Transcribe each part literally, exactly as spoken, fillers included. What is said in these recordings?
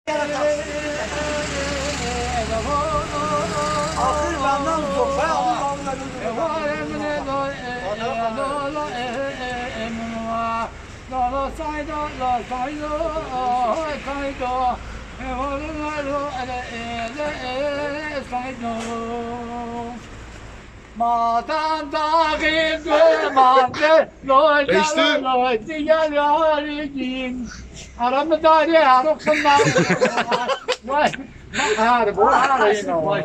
Axir benden zor. Madan dağı duman de, loy, geçti, loy, diğer yarı din. Aramı dari, arıksın lan. Vay, vay, bu arayın o.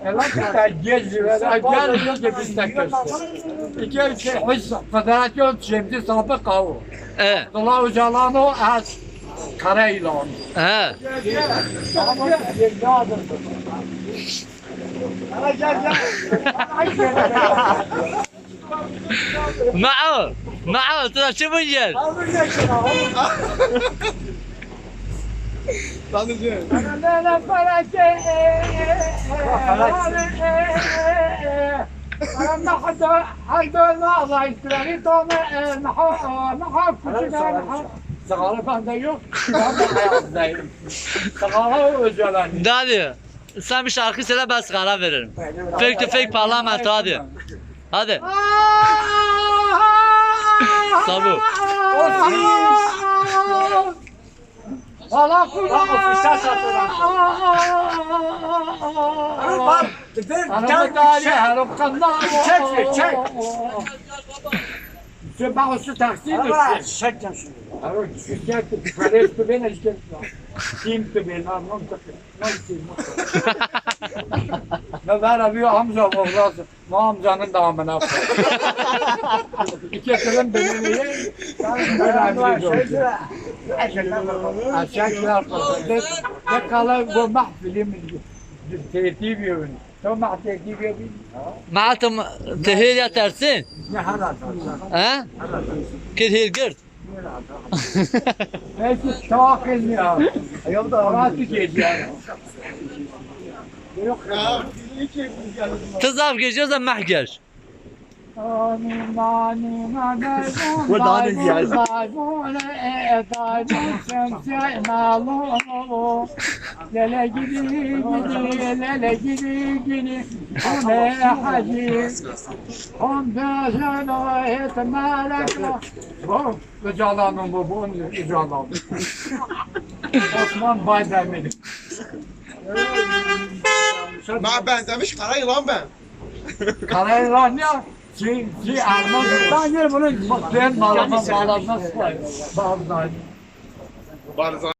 Ela kita gel, gel, gel, gel, biz de köşte. İki, iki, hız, federasyon şimdi sabık kavu. E. Abdullah Öcalan o, az Karayilan. He. Mao, Mao, tu da çi bûn yer? Sigara bende yok. Ben de ayaktayım. Sigara Öcalan. Dali. Sen bir şarkı söyle, ben sigara veririm. Fake to fake parlamento, hadi. Hadi. Sabu. Bak, ofiste satıyorlar. Bak, ver, gel, çek. Çek, çek. Sen bak, şu taksiyi de çek. Çek ya şunu. Aro, çek, çek, parayı tu beni işte. Kim tu beni, anlam takı. Ne var abi, amca, oğlası. Ma amcanın da amına koy. İki kızın birini ye. Aşağı kirar koy. De, de kala bu mahfilim. Tertip yövün. To mahfil tertip yövün. Maatum tehir ya tersin? Ne hala tersin? He? Kir hir gird. Belki çok ya. Yok da orası geliyor. Yok. Ti zaf gêj o, ez meh gêj. Nani, nani, nani, bu daha ne diyor? Lele gidi gidi, lele gidi gidi. Home hacı, hom dözün o etmere. Bu, bu calanın bu, bu calanın. Osman Baydemir. Ma benzemiş kara yılan ben. Kara yılan ya, şey, şey, Erman. Ben yine bunu ben bağlamam, bağlamaz. Barzani. Barzani.